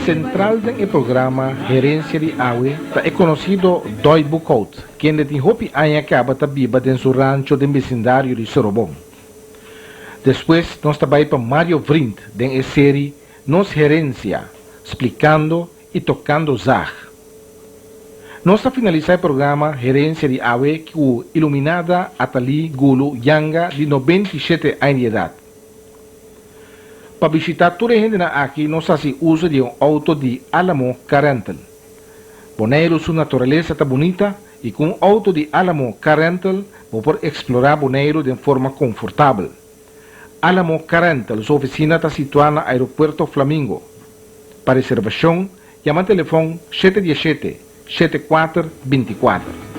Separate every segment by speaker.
Speaker 1: Central den e programa Herencia di Awe ta e conocido Doy Boekhout, kende tin hopi aña caba ta biba den su rancho den becindario di Sorobon. Despues nos ta bay pa Mario Vriend den e serie Nos Herencia, splicando y tocando zaag. Nos ta finalisa e programa Herencia di Awe cu Iluminada Athalie Gulu Yanga di 97 aña di edad. Pa bishita tur e hendenan aki nos hasi uso di un auto di Alamo Car Rental. Boneiru su naturalesa ta bunita y cu un auto di Alamo Car Rental bo por explora Boneiru den forma confortabel. Alamo Car Rental su oficina ta situa na Aeropuerto Flamingo. Pa reservacion yama telefon 717 74 24.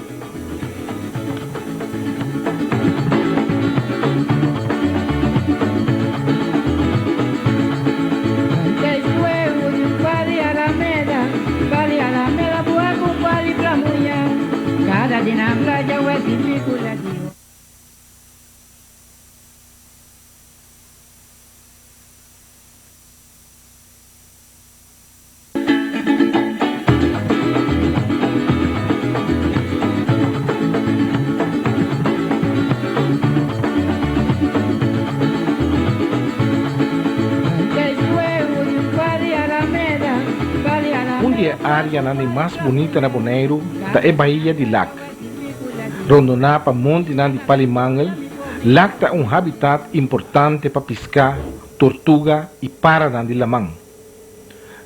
Speaker 1: Un di e áreanan di mas bunita na Boneiru ta e Bahia di Lac. Rondoná pa montinan di palimangel, Lac ta un habitat importante pa piská, tortuga i paranan di laman.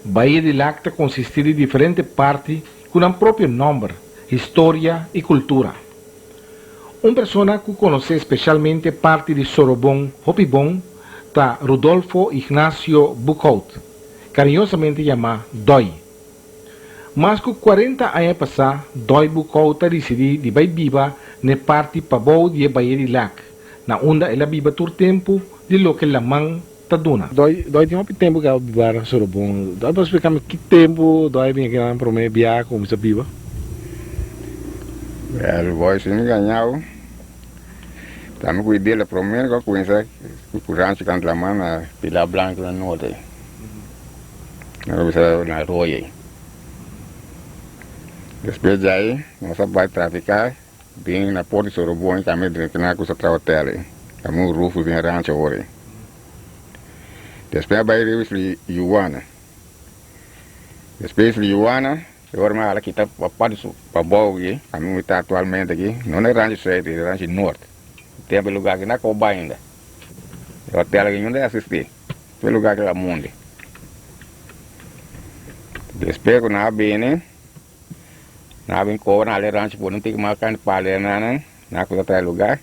Speaker 1: Bahia di Lac ta konsistí di diferente parti ku nan propio nòmber, historia i kultura. Un persona ku konosé spesialmente parti di Sorobon hopi bon ta Rudolfo Ignacio Boekhout, kariñosamente yamá Dòi. Mas ku 40 aña pasá Dòi Boekhout a disidí di bai biba n'e parti pabou di e Bahia di Lac, na unda el a biba tur tempu di loke laman ta duna. Dòi Dòi tin hopi tempu ku a biba na Sorobon. Dòi por splika mi ki tempu Dòi bin aki nan promé bia kuminsá biba?
Speaker 2: Wèl, boy si mi gañau, ta mi ku idea la promé ku a kuminsá ku rancho kant laman na Pilar Blanco na norte, na kuminsá na Rooi. Despues di ai nos a bai trafiká. Bin na por di Sorobon i tambe den kina ku sa traha hotel ei. Ta mun Rufus den e rancho awor ei. Despues a bai riba isla Yuwana. Despues isla Yuwana e ora mi a hala kita pa parti su pabou aki, ami mi ta aktualmente aki, no na e rancho zuid, e rancho nort. Tempu e lugar aki na koba ainda. E hotel aki nunca a asisti. E lugar aki la mundi. Despues ku nan a bini. Nan a bin kobra nan ale rancho pone un tiki mas kante pa ale nan nan a kusa traha lugar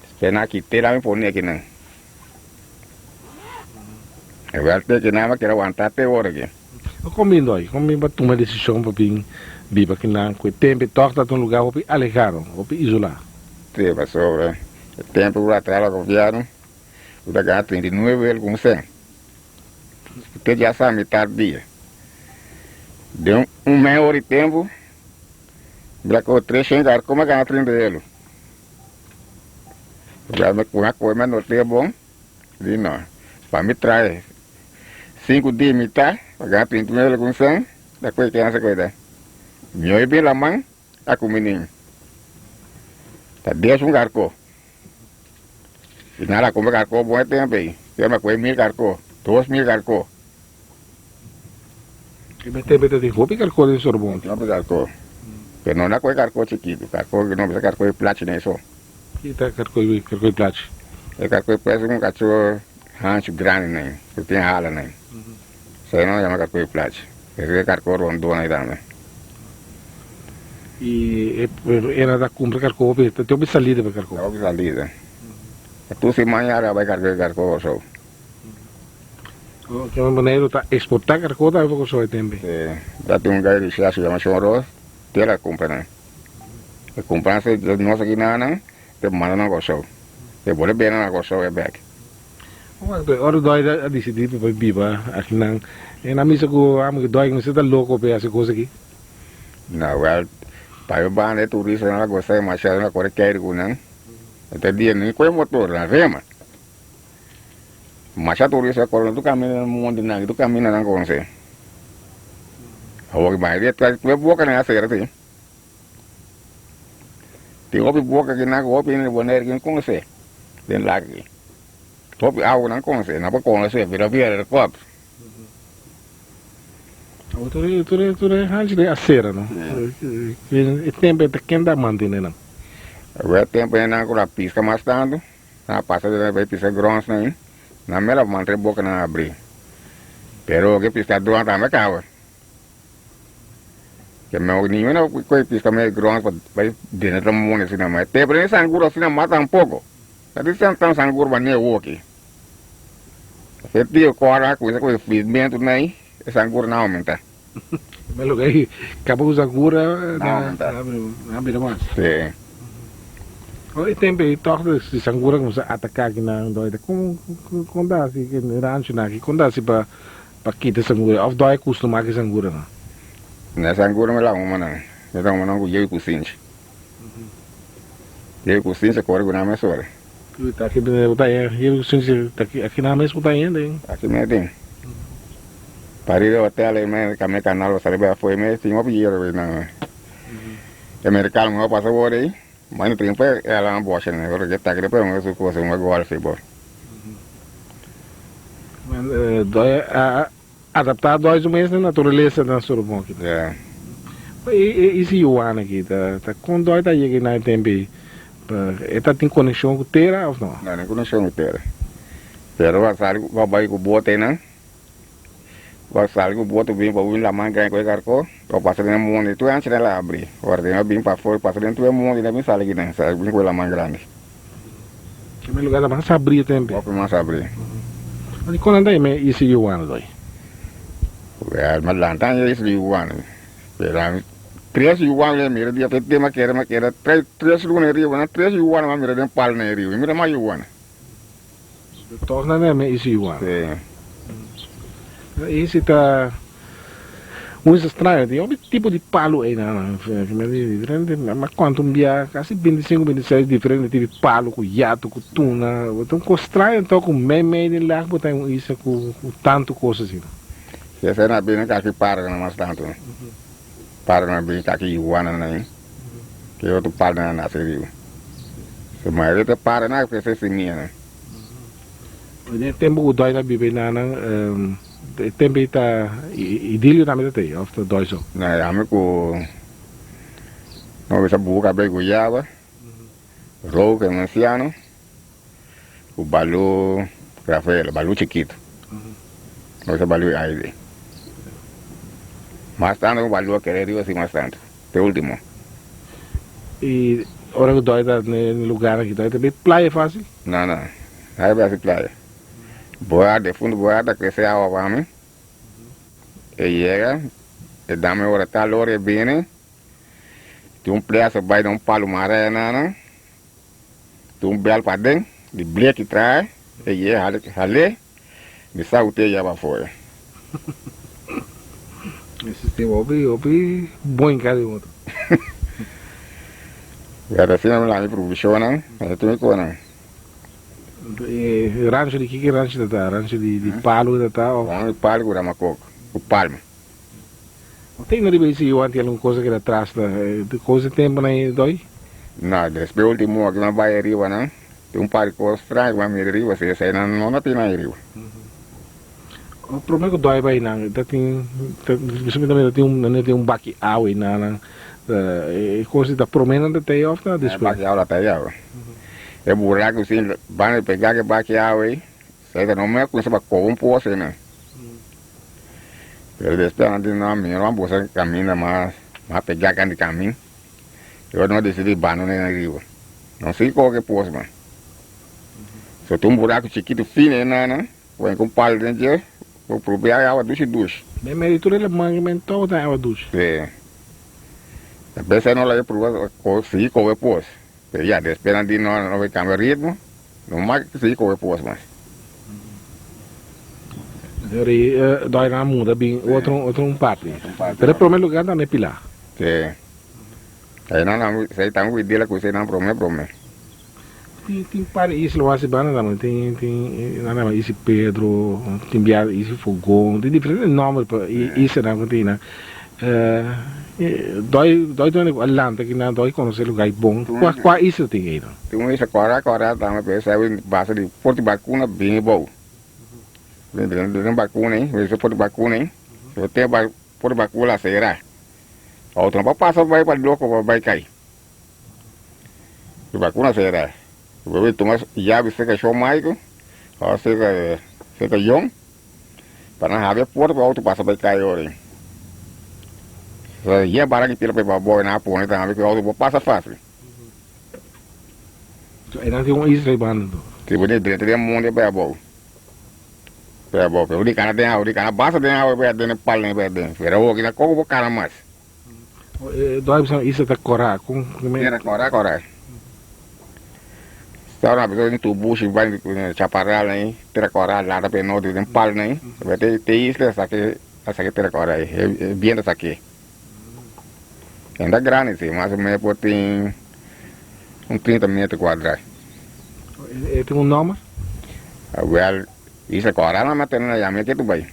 Speaker 2: despues nan a kite nan a bin pone aki nan e wèlta aki nan a keda wanta te ora aki.
Speaker 1: Kon bin dòi? Kon bin pa tuma e desishon pa bin biba aki nan ku e tempu e tòg ta un lugar hopi alehado, hopi isolá?
Speaker 2: Sí, pasobra e tempu ku a traha la gobièrnu ku ta gana 39 el ku un sèn. Te dja sa mitar dia. Den un meia ora di tempu, bira kohe tres shen kar kome gana 30 elo. Bira mi kuma kohe mi anote bon, di no, pa mi trae sinku dia i mitar pa gana 31 elo ku un sen, ta kohe kensa kohe ta. Mihó e bin laman a ku mi niño. Ta dies un karko. I nan a kumpra karkó bon e tempu ei. Yo me kue 1000 karkó, 2000 karkó.
Speaker 1: I me tempu ta tin hopi karkó den Sorbon.
Speaker 2: Hopi karkó. Pero no na kue karkó chikitu, karkó no bisa karkó di plachi den so.
Speaker 1: Ki ta karkó karkó di plachi?
Speaker 2: E karkó di plachi un kachó hanchu grandi nen, ku tin hala nen. Esei nan yama karkó di plachi. Esei e karkó rondó nan tambe.
Speaker 1: I e era ta kumpra karkó hopi, ta tin hopi salida pa e karkó.
Speaker 2: Hopi salida. Tur siman ya bai karkó e karkó Kòrsou.
Speaker 1: Ke Boneiru ta eksportá karkó tambe pa Kòrsou e tempu ei?
Speaker 2: Si. Ta tin un gai di Shashi yama Shon Ros, te la kumpra nan. E kumpra nan nos aki nan, te manda nan Kòrsou. E bole bende nan Kòrsou e bèk.
Speaker 1: Ora Dòi a disidí pa bai biba akinan, e nan bisa ku amo ku Dòi mester ta loko pa e hasi kos aki.
Speaker 2: No, wèl. Pa e banda e turistanan a gosta demasiado nan a kore keiri ku nan. E ta dia ni ku e motor nan rema. Masha turista a kore tur kaminda na monti nan tur kaminda nan konosé. Awor mayoria tur e bokanan a sera si. Tin hopi boka ki nan ku hopi hende di Bonaire ki no konosé den lago aki. Hopi awa nan konosé, nan por konosé pero bira rekòrt.
Speaker 1: Awor tur e tur e tur e hanchi den acera no. E tempo e ta ken ta mantene nan?
Speaker 2: Awor e tempo e nan ku ta piska mas tantu, nan a pasa den bai piska grons nan, nan mester a mantene boka nan abri. Pero ke piskadónan tambe kaba. Ke me ningun a kohe piska me grons pa bai denter mondi asina, ma e tempo den sangura asina mas tampoko. Ta di tan sangura manera awoki. E tio kòrda a kuminsá ku e frismentu nei, e sangura na oumentá.
Speaker 1: Me loke ei kaba ku sangura na na bira mas.
Speaker 2: Sí.
Speaker 1: Ora e tempu ei tòg di sangura kuminsá ataká kinan dòi ta kon kon ta hasi e ranchonan aki kon ta hasi pa pa kita sangura òf dòi a kustumá ku e sanguranan?
Speaker 2: Na sangura mi laga un manan, mi laga un manan ku yei ku sinchi. Yei ku sinchi kore ku nan mes ora.
Speaker 1: Aki bo ta hende, yei ku sinchi aki nan mes bo ta hende.
Speaker 2: Aki mes tin. Pariba e hotel ei mes, kame kanal bo sali bai afo ei mes tin hopi yero ei nan. E merikano mi a pasa wor ei, ma no tin pa e ala nan bosha nan, ora ke taki despues mi su kosa mi a golf ei bo.
Speaker 1: Doi a Adaptá dòi su mes na naturalesa na Sorobon aki.
Speaker 2: Ja.
Speaker 1: E isi Yuan aki ta ta kon dòi ta yega na e tempu ei? E ta tin konekshon ku tera òf no?
Speaker 2: No tin konekshon ku tera. Pero bo a sali bo a bai ku bote einan, bo a sali ku bote bin pa bin laman grandi ku e karkó, bo pasa den e mondi tur anchi nan la abri. Ora den a bin pafó pasa den tur e mondi nan bin sali aki den, sali bin ku e laman grandi.
Speaker 1: Keme lugar ta mas abrí e tempe.
Speaker 2: Hopi mas abrí.
Speaker 1: Di kon nan ta yama e Isla Yuwana doi?
Speaker 2: Well, ma lanta e Isla Yuwana. Pero ami tres yuwana mi a mira dia fe tema kere ma keda tres tres luna e riba nan tres yuwana mi a mira den palo na e riba. Mi mira mas yuwana.
Speaker 1: Toch nan ta yama e Isla Yuwana.
Speaker 2: Sí.
Speaker 1: Ese ta un es extraño, tin hopi tipo di palu einan, diferente, ma cuanto un bia casi 25, 26 diferente tipo di palu cu yato, cu tuna, ta un cos extraño anto cu mei mei den lag bo ta un isla cu tanto cos asina.
Speaker 2: Si esei na bini kaki pargonan mas tanto, pargonan bini kaki iguananan, ki otro pargonan na nase riba. So mayoria ta pargonan ku esei simianan.
Speaker 1: Den e tempu ku Dòi ta biba einanan, e tempu ei ta Idilio tambe ta tei òf ta Dòi so?
Speaker 2: No, e ami ku no bisa buka abei guyaba, Rou ku e ansiano, ku Balu Rafael, Balu chikitu. No bisa Balu Aide. Mas tantu ku Balu a kere riba si mas tantu, te ultimo.
Speaker 1: I ora ku Dòi ta ne lugar aki, Dòi ta bai playa fásil?
Speaker 2: No, no. Ai bai hasi playa. Boa defuntu boa ta krese awa pa mi. E yega, e dame ora tal ora e bini. Tin un plasa bai na un palu mara nana. Tin un bel paden, di bleki trae, e yega hale, hale, mi sa ku te yaba afora.
Speaker 1: E sistema hopi, hopi bon in kada di otro.
Speaker 2: Pero asina mi lami provishonnan, mi ta tuma e konan.
Speaker 1: E rancho di kiko rancho ta ta? Rancho di di palu ta ta of?
Speaker 2: Rancho di palu ku ramacoco, ku palma.
Speaker 1: No tin riba ese Johan tin algun cosa keda atras ta cosa tempo nan doi?
Speaker 2: No, despues ultimo aki nan bai ariba nan tin un par di cos straño ku nan mira riba si esei nan no tin nan ariba.
Speaker 1: O prome ku doi bai nan ta tin ta tin un nan tin un baki awa einan nan E kos di ta promé nan ta tei òf ta despues?
Speaker 2: E baki awa ta tei awa. E buraku sin banda di pega ke baki awa ei, sa ta no me kuminsa pa koba un pos einan. Pero despues nan di no mihor ban buska kaminda mas mas pega kan di kamin. E ora nos disidi bandona einan riba. No sigui koba ke pos mas. So tin un buraku chikitu fini einan nan, pone ku un palo den dje. Bo probia e awa dushi dushi.
Speaker 1: Den medio tur e laman ki men toba ta awa dushi.
Speaker 2: Sí. Ta bes no laga prueba sigui kowe pos. Pero ya despues nan di no no bay cambia ritmo, no mas sigui kowe pos mas.
Speaker 1: Ri dòi nan a muda bin otro otro un parti. Pero e prome lugar ta na e Pilar.
Speaker 2: Sí. Einan nan sei tambe ku dila ku eseinan prome prome.
Speaker 1: Tin tin par di isla wasi banda tambe tin tin nan yama Isi Pedro tin bia Isi Fogon tin diferente nomber pa e islanan ku tin nan doi doi dónde ku a lanta kinan doi konosé lugar bon kua kua isla tin einan?
Speaker 2: Tin un isla kòrá kòrá tambe pero esei a base di for di bakuna bini bou den bakuna ei for di bakuna ei te for di bakuna sera Auto no por pasa bai pa loko pa bai kai. E bakuna sera. Bo bai tuma yabi serka Shon Maico o serka serka Jon pa nan habri e porta pa auto pasa bai kai ora. So yen bara ki pila pa e babou nan a pone tambe ku auto por pasa facil.
Speaker 1: So einan tin un isla ei banda anto?
Speaker 2: Si bo drenta den mondi bai abou. Bai abou. Pero di kana den awa, di kana basta den awa bai aden, pal den bai aden. Pero awor kina koko bo kana mas.
Speaker 1: Dòi bisa un isla ta kòrá kon
Speaker 2: Tera kòrá kòrá. Sta una persona den tu bushi bai chaparral ei, tera kòrá lanta pa e norte den pal nei. Te isla a saki a saki tera kòrá ei, e biento a saki. E ta grandi si, mas o menos por tin un 30 metro cuadra.
Speaker 1: E tin un nomber?
Speaker 2: Wel, isla Cora nan mester na yama ke tu bay.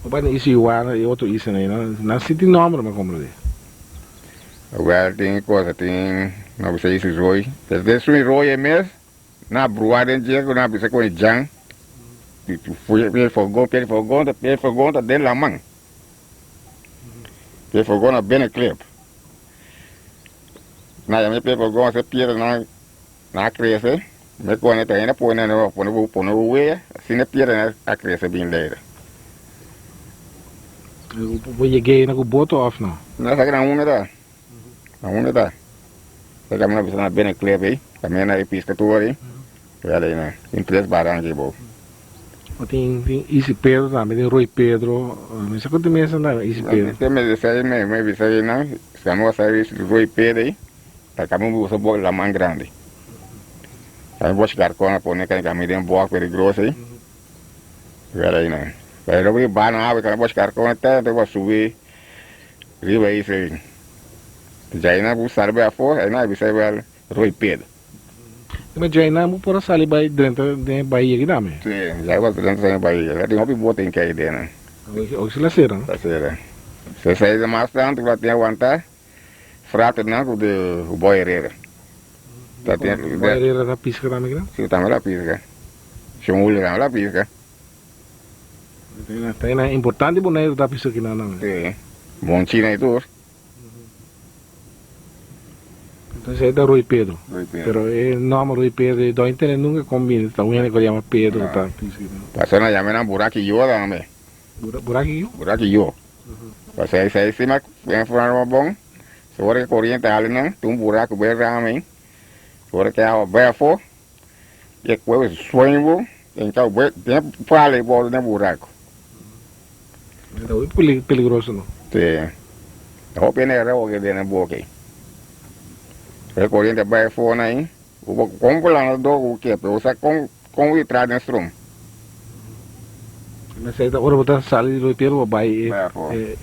Speaker 1: Bo bay na isla Iguana y otro isla nan, nan si tin nomber mi a comprende.
Speaker 2: Wel, tin cosa, tin, no bisa isla Rooi. Desde su Rooi e mes, Na brua den dje ku nan bisa ku e jan pie fogon pie fogon pie fogon ta den laman pie fogon a bene klep na yama pie fogon se piedra nan a krese me kone ta hende pone pone pone wea asina piedra nan a krese bin lera.
Speaker 1: Bo yega ku boto of no?
Speaker 2: No esaki na unda ta. Na unda ta? Ta camina bisa na bene klep ei, camina na e pisca tur ei, ya lei na tin tres baranca ei bou.
Speaker 1: O tin tin Isi Pedro tambe, tin Roy Pedro, mi sa cu tin mesa tambe Isi Pedro.
Speaker 2: Te me bisa ei, me me bisa ei nan, si amo a sa Roy Pedro ei, ta camina usa bo laman grandi. Tambe bosh carcon a pone camina den bocht peligroso ei, ya lei nan. Pero loke ba na awe camina bosh carcon te te bo subi Riba esei, djaina bo sali bai afó, ei nan a bisa igual Roy Pedro.
Speaker 1: Dime djaina bo por a sali bai drenta den e bahia aki tambe?
Speaker 2: Sí, djai bo a drenta den e bahia. La tin hopi bote en kai den nan.
Speaker 1: Oki si la sera, no?
Speaker 2: La sera. Se sai de mas tantu ku la tin aguanta fraternan ku de Boy Herrera.
Speaker 1: La tin, Boy Herrera ta pisca tambe aki nan?
Speaker 2: Sí, tambe la pisca. Shon Julio tambe la pisca.
Speaker 1: Ta ena importante Boneiru ta bisa kinan nan.
Speaker 2: Sí, bon china y tur.
Speaker 1: Entonces e ta Rui Pedro.
Speaker 2: Rui Pedro.
Speaker 1: Pero e nomber Rui Pedro e no intende nunca con bini ta un hende cu yama Pedro no. Ta bisa kinan.
Speaker 2: Paso nan yama nan Buraki Yo tambe.
Speaker 1: Buraki Yo?
Speaker 2: Buraki Yo. Paso esei si ma forma bon, si ora ke coriente hala nan, tin un buraco bay rama ei, ora ke awa bay afo, E cueve sueño en cau bue den pala y bolo den buraco.
Speaker 1: Ta hopi peligroso no.
Speaker 2: Si. Hopi hende roke den e boki. E coriente bay afo na ahi. Bo con bo landa do cu kepe. Bo sa con con bo tra den stroom.
Speaker 1: Mester ta ora bo ta sali di Roy Pedro bo bay e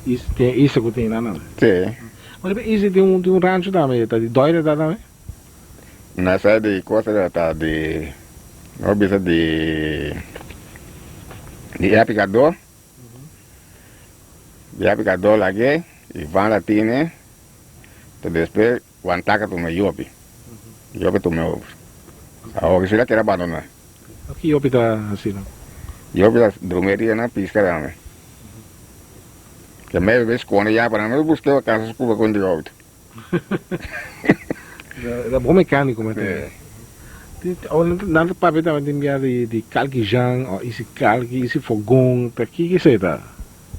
Speaker 1: e tin e isla cu tin nan.
Speaker 2: Si.
Speaker 1: Ora e isla tin un tin un rancho tambe ta di Doire ta tambe.
Speaker 2: Na sa di cosa ta ta di no bisa di di e aplicador di aplicador lag'e y van latine ta despues wantaka tuma yopi yopi tuma over awor si la kere abandona.
Speaker 1: Aki yopi ta hasi nan?
Speaker 2: Yopi ta drumi riba nan pisca tambe ke mei bes sconde ya pa nan no busca casa scuba con di auto.
Speaker 1: Ta bon mecanico me tin. Nan ta papia tambe tin bia di kalki jan o isi kalki, isi fogon, ta kiko esei ta?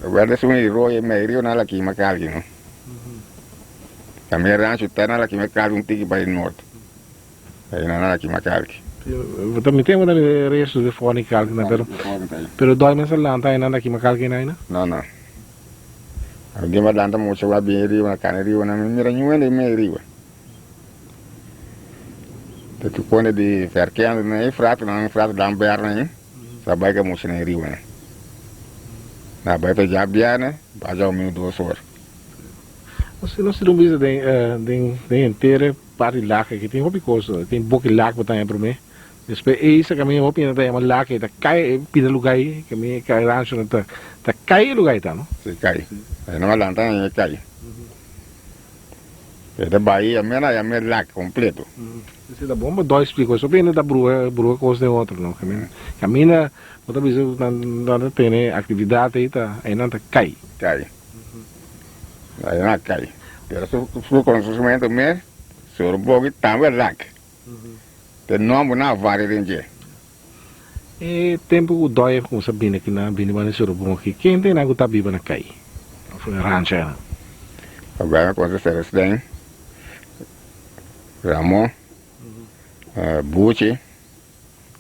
Speaker 2: Wèl esun e royo e merio nan la kima kalki no. Tambe rancho ta nan la kima kalki un tiki bai nort. Ei nan la kima kalki.
Speaker 1: Ta mi tempo tambe resto di forni kalki nan pero pero dòi mester lanta ei nan ta kima kalki ei nan?
Speaker 2: No no. Algin ba lanta mucha ba bin riba na cana riba na mi mira niun hende mei riba. Te tu pone di verkende na e frato nan frato dan ber na sa bai ka mucha na riba na. Na bai pa ja bierne ba ja un dos or.
Speaker 1: Nos tin un bisa den den den henter e parti lak aki tin hopi kos tin boki lak bo ta haña promé despues ei sa kaminda hopi hende ta yama lak ei ta kai e pida lugá ei kaminda e kai ranchonan ta ta kai e lugá ei ta no.
Speaker 2: Si kai ei no a lanta ei e kai e ta bai a mera a mera lak kompleto.
Speaker 1: Esei ta bon pa dòi splika hopi hende ta bruha bruha kos den otro no kaminda bo ta bisa ku nan ta tene aktividat ei ta einan ta kai.
Speaker 2: Kai. Ei nan a kai. Pero su su konosimentu mes Sorbogi tambe lak. Te nomber nan a varia den dje.
Speaker 1: E tempu ku Dòi a kuminsá bini aki nan a bini banda di Sorobongi, ken ta einan ku ta biba na kai òf na rancho einan?
Speaker 2: Abraham a kuminsá Celestijn, Ramon, Buchi.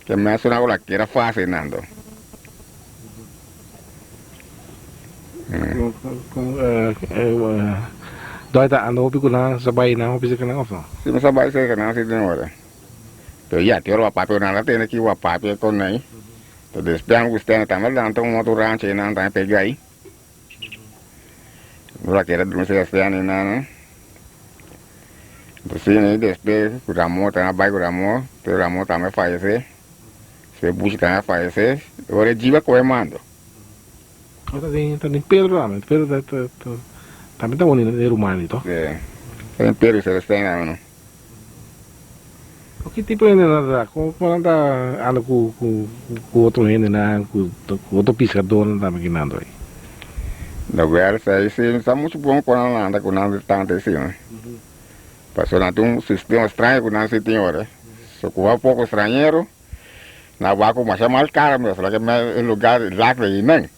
Speaker 2: Ke mesun a kera fácil nan do.
Speaker 1: Dòi ta anda hopi ku nan sa bai nan hopi serka nan òf no?
Speaker 2: Si mi sa bai serka nan si den ora. Pero ya te ora bo papia ku nan ta tende ki bo papia ku nan. Ta despues ami ku Stanley tambe lanta un otro rancho ei nan tambe pega ei. Nos a keda drumi serka Stanley nan. Entonces despues ku Ramon tambe a bai ku Ramon, pero Ramon tambe a fayesé. Despues Buchi tambe a fayesé. Ora e djiba kohe mando.
Speaker 1: Ta den ta den Pedro tambe. Pedro ta ta ta tambe ta uni den ruman di to.
Speaker 2: Sí. Ta den Pedro y Celestijn tambe no.
Speaker 1: Ku ki tipo hende nan ta? Kon kon nan ta anda ku ku ku otro hendenan, ku ku otro piskadónan tambe ki nan ta?
Speaker 2: Na wèrsa ei si no sa muchu bon kon nan anda ku nan tantu asina. Pasobra nan tin un sistema straño ku nan si tin ora. So ku a poko strañero nan wak ku masha mal kara mes, laga e lugar lak di einan.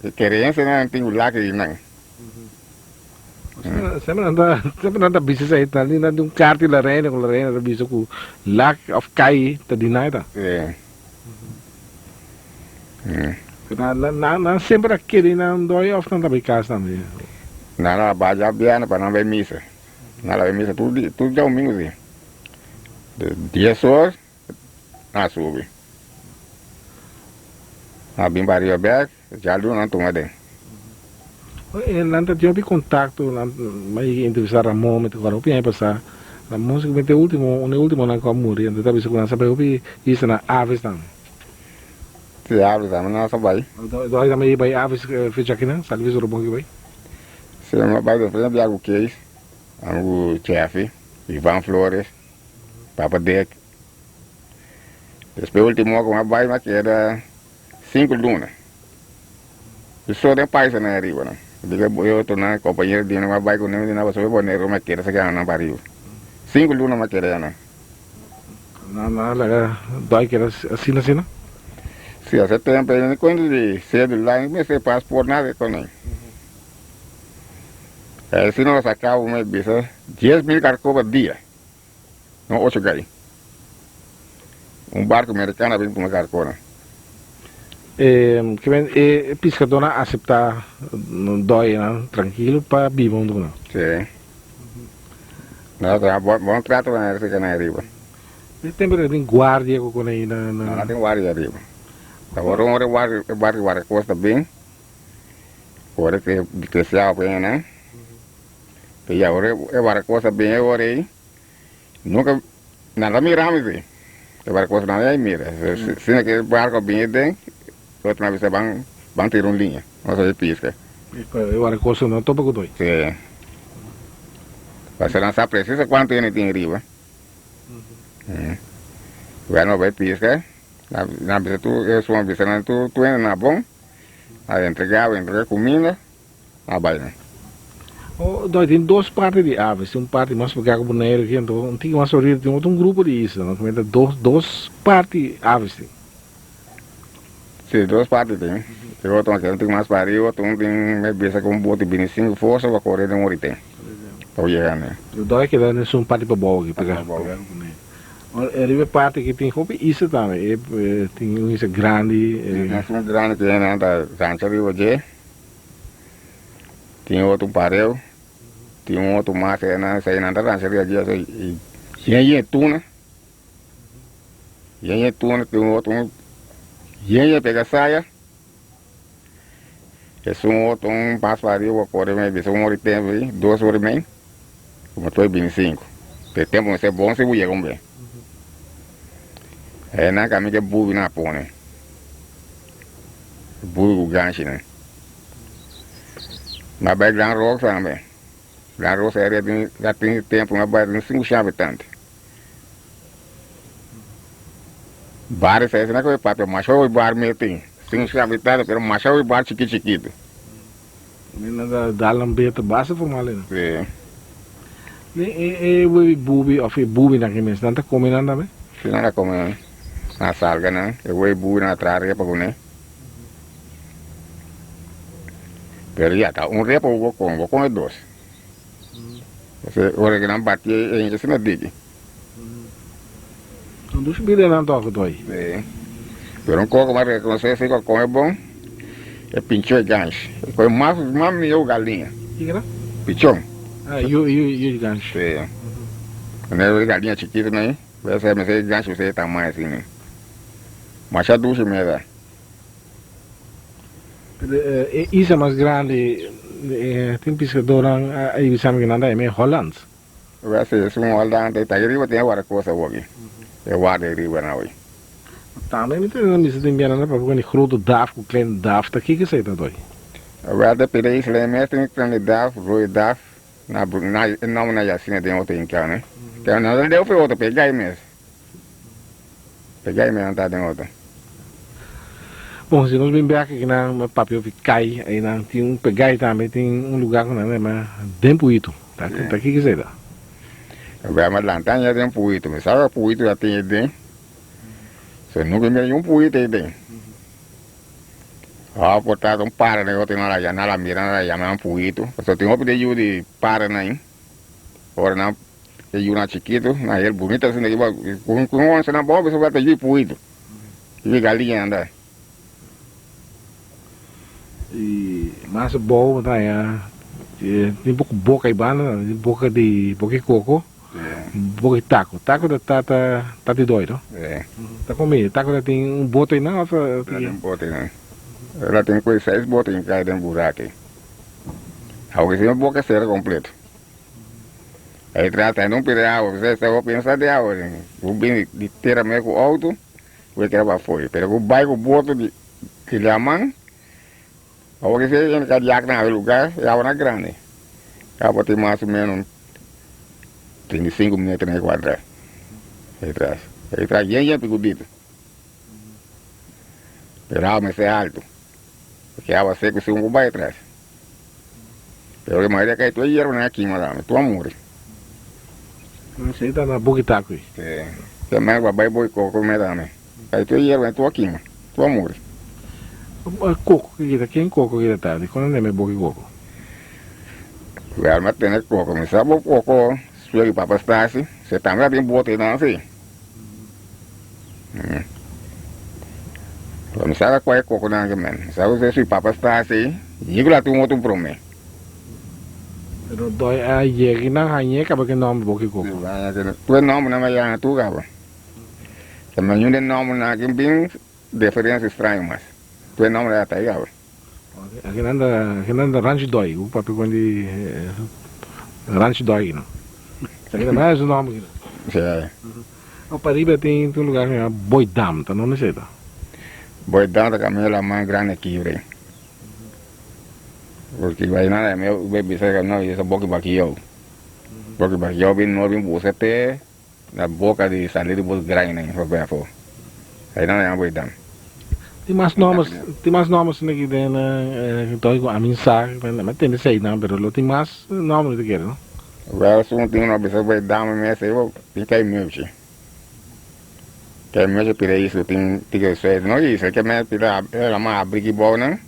Speaker 2: E kerensia nan tin ku lak di einan.
Speaker 1: Semper nan ta semper nan ta bisa esei ta nan tin un karta di la reina ku la reina ta bisa ku lak òf kai ta di nan ta.
Speaker 2: Si.
Speaker 1: Nan nan nan semper a keda einan dòi òf nan ta bai kas tambe?
Speaker 2: Nan a bai djabièrnè pa nan bai misa. Nan a bai misa tur di tur djadumingu si. De dies or nan a subi. Nan a bin pa riba bèk. Djaluna nan tuma den.
Speaker 1: Nan ta tin hopi kontakto, nan a yega entrevistá Ramon, mi ta kòrda hopi aña pasá, Ramon siguramente e ultimo, un e ultimonan ku a muri, anto ta bisa ku nan sa bai hopi isla na aves tambe.
Speaker 2: Si, aves tambe nan sa bai.
Speaker 1: Anto nan a bai aves fecha akinan, sali bisa Ramon ki bai?
Speaker 2: Si, nan a bai despues nan a bia ku Kees, nan ku Cheffy, Ivan Flores, Papa Dick. Despues ultimo ku nan a bai nan a keda. Sinku luna. I so den paisanan ariba nan. Diga e otronan kompañero di nan a bai ku nan di nan pasobra e Boneiru ma kere saka nan pa ariba. Sinku luna ma kere nan.
Speaker 1: Nan a laga dòi keda asina asina?
Speaker 2: Si, ase tempu ei no kuenta di sedula ni mester pasport nada kon ei. Asina lo saka bo me bisa 10,000 karko pa dia. No ocho gai. Un barco mericano a bin puma carcona.
Speaker 1: E ke men e piscadornan a acepta doyenan trankilo pa biba hunto ku nan.
Speaker 2: Si. Nan ta bon bon trato nan a recibi nan ariba.
Speaker 1: E tempo ta tin guardia ku con ei na
Speaker 2: na. Nan tin guardia ariba. Awor un ora e barco guardacosta bin ora ke deseaba pa nan. I awor e barcosa bin e ora ei, nunca nan ta mira mi si. E barcosa nan a mira. Sina ke e barco a bin aden, otro nan a bisa ban ban tira un liña, nos a bai pisca.
Speaker 1: E barcosa no topa ku doi?
Speaker 2: Si. Pasobra nan sa preciso cuanto hende tin riba. Bueno, a bai pisca, nan a bisa tur, e suma bisa nan tur hende nan bon, a entrega, a entrega cuminda. A bai nan.
Speaker 1: O, dòi tin dos parti di aves, tin un parti mas pegá ku Boneiru aki, anto un tiki mas oriba tin otro un grupo di isla, no? Kimente dos, dos parti aves tin.
Speaker 2: Si, dos parti tin. E otro aki un tiki mas pa ariba, otro un tin me bisa ku un bote bini sinku forsa pa kore den ora i ten pa yega ne.
Speaker 1: Pero dòi keda den esun parti pa bou aki, pegá, pegá ku Boneiru. Ora, e riba e parti aki tin hopi isla tambe, e tin un isla grandi, e.
Speaker 2: Esun grandi ku nan ta rancha riba dje. Tin otro pareu, tin un otro mas einan, esei nan ta rancha riba dje asei i yen yen tuna, yen yen tuna, tin otro yen yen pega saya, Esun otro un pas pa ariba kore mi bisa un ora i tempu ei, dos ora i mei, como tur e bini sinku. Te tempu mester bon si bo yega un be. Einan ka mi ke bubi nan a pone. Bubi ku ganshinan. Mi a bai Gran Rock tambe. Gran Rock area tin ya tin tempu mi a bai tin sinku sha habitante. Bar esei esei na ku e papia masha hopi bar mi tin. Sinku sha habitante pero masha hopi bar chikit chikitu.
Speaker 1: Mi nan ta dal nan beta basta formal ei.
Speaker 2: Si.
Speaker 1: Den e e webi bubi of e bubinan ki mes nan ta come nan tambe?
Speaker 2: Si nan ta come nan. Nan salga nan e webi bubi nan a traha repa kuné. Pero ya ta un repa bo come, bo come dos. Ese ora ku nan bati e hincha asina diki.
Speaker 1: Nan dushi bida nan toka toi.
Speaker 2: Si. Pero un koko mas rekonosé si ku a come bon e pincho e ganshi. E come mas mas mihó ku galiña.
Speaker 1: Kiko ta?
Speaker 2: Pichon.
Speaker 1: Ah yu yu yu ganshi.
Speaker 2: Si. Manera e galiña chikito nan ei, mester e ganshi mester e tamaño asina. Masha dushi meda.
Speaker 1: E isla mas grandi tin piskadónan a bisa mi ku nan ta e Holland.
Speaker 2: Wes es un Holland ta ahí riba tin e warda kos awoki. E warda ahí riba nan awe.
Speaker 1: Tambe mi tende nan bisa tin bianan ta papia ku di grote daf ku kleine daf ta kiko esei ta doi?
Speaker 2: Wèl ta pida isla e mes tin kleine daf, rode daf, na na e nòmber nan ya asina den otro hinká ne. Pero nan ta deu for otro pega e mes. Pega e mes nan ta den otro.
Speaker 1: Bon, si nos bin bek aki nan papia hopi kai, einan tin un pegai tambe, tin un lugar ku nan ta yama Den Puitu. Ta ta kiko esei ta?
Speaker 2: Wèl mi a lanta aña den Puitu, mi sa ku Puitu ta tin ei den, so nunka mi mira niun Puitu ei den. Ora por ta un para nan otro nan a nan a mira nan a yama nan Puitu, pasobra tin hopi den yu di paranan ei, ora nan e yunan chikitu nan hel bunita asina ku un once nan bo bisa ta yu Puitu. Yu galiña anda.
Speaker 1: Y mas abou bo ta haña tin poco boca y banda tambe, tin boca di boca di coco, boca di taco. Taco ta ta ta di doi no? Ta come taco ta tin un bote einan of
Speaker 2: Ta tin un bote einan. Ta tin cu seis bote in cay den buraki. Aunke si boca cera completo. Ahí trata un pide awa, bo sa bo pensa di awa, bo bin di tera me cu auto. Bo kere ba fo'i, pero bo bai ku boto di laman, awor ke si hende ka yak na e lugar, e awa na grandi. Awa tin mas o menos 35 metro na e kuadra ei tras. Ei tras yen yen pikudito. Pero awa mester alto, paske awa seku si un ku bai atras. Pero e mayoria kai tur e yerba nan a kima tambe, tur a muri.
Speaker 1: Esei ta na Bukitaku.
Speaker 2: Sí. Te mei ku a bai boi koko me tambe. Kai tur e yerba nan tur a kima, tur a muri.
Speaker 1: Koko ki kita, ken koko kita ta? Dikon nan tene boki koko?
Speaker 2: Wèl, mi a tene koko. Mi sa bo koko suegi papa Stasi, se tambe a tin bote nan si. Pero mi sa kua e kokonan ke men. Mi sa ku si papa sta asi, Nico la tin un otro prome.
Speaker 1: Pero doi a yega nan hañ'é kaba ke nomber bo ki koko.
Speaker 2: Tur e nombernan mi a yaña tur kaba. Ta men ñun den nombernan aki bin deferensia straño mas. Tur e nombernan ya ta ahi kaba.
Speaker 1: Aki nan ta aki nan ta rancho doi ku papia kon di rancho doi no. Aki ta mes un nomber ki.
Speaker 2: Sí.
Speaker 1: O pariba tin un lugar ku yama Boy Dam, ta nonde esei ta?
Speaker 2: Boy Dam ta kaminda laman grandi kibre. Porque bai nan mi bai bisa ka no esa boki bakio. Boki bakio bin no bin buska te na boka di sali di bos grandi nan pa bai afo. Ai nan yama Boy Dam.
Speaker 1: Tin mas nomber, tin mas nomber asina ki den toki ku ami sa, mi tende esei nan, pero lo tin mas nomber mi ta kere no.
Speaker 2: Wel su tin no bisa bay dame mes ei bo tin kai meuchi. Kai meuchi pida isla tin tigre suerte no isla ke me pida la ma abri ki bou nan